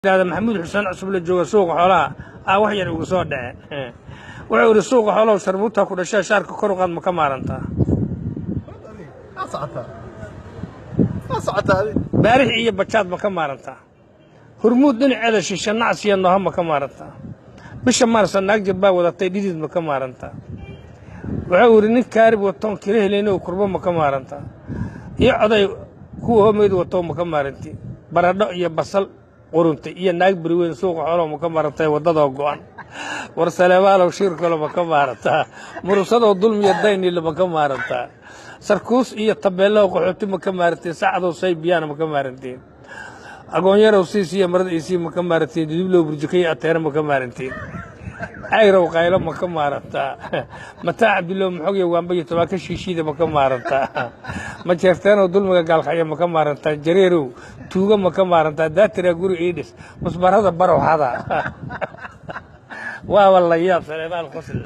Yidhahda Maxamuud Xuseen Cusub la jooga suuqa xoolaha aa wax yar igu soo dhace. Wuxuu yidhi: suuqa xoolaha sharmuutaa ku dhashaa, shaarka kor u qaad, ma ka maarantaa? Waa socotaa, waa socotaa adi. Baarix iyo bajaad ma ka maarantaa? Hurmuud dhinaceeda shishe nacas iyo nooha ma ka maarantaa? Bisha Maarsa naag jirbaa wadatay, dhidid ma ka maarantaa? Wuxuu yidhi: nin kaarib watoon kira helayno kurbo ma ka maarantaa? Iyo oday kuwa homeyd wato ma ka maaranti? Baradho iyo basal quruntay iyo naag beri weyn suuqa xoolaha ma ka maarantay? Waddadoo go'an, war Saleebaalow shiirkalo ma ka maarantaa? Murusadoo dulmiyo daynile ma ka maarantaa? Sarkuus iyo tabeellaho qaxooti ma ka maarantiin? Sacdow saybiyaana ma ka maarantiin? Agoonyarow siis iyo marada isii ma ka maarantiin? Dudublow burjiko iyo ateere ma ka maarantiin? Cayrow qaylo ma ka maarantaa? Mataa Cabdillow maxogya waamba iyo tobaaka shiishiida ma ka maarantaa? Majeerteenow dulmiga gaalkacya ma ka maarantaa? Jareerow tuugo ma ka maarantaa? Daatiraa guri ii dhis, musbarada barow xada. Waaba la yaab, Saleebaan qosl.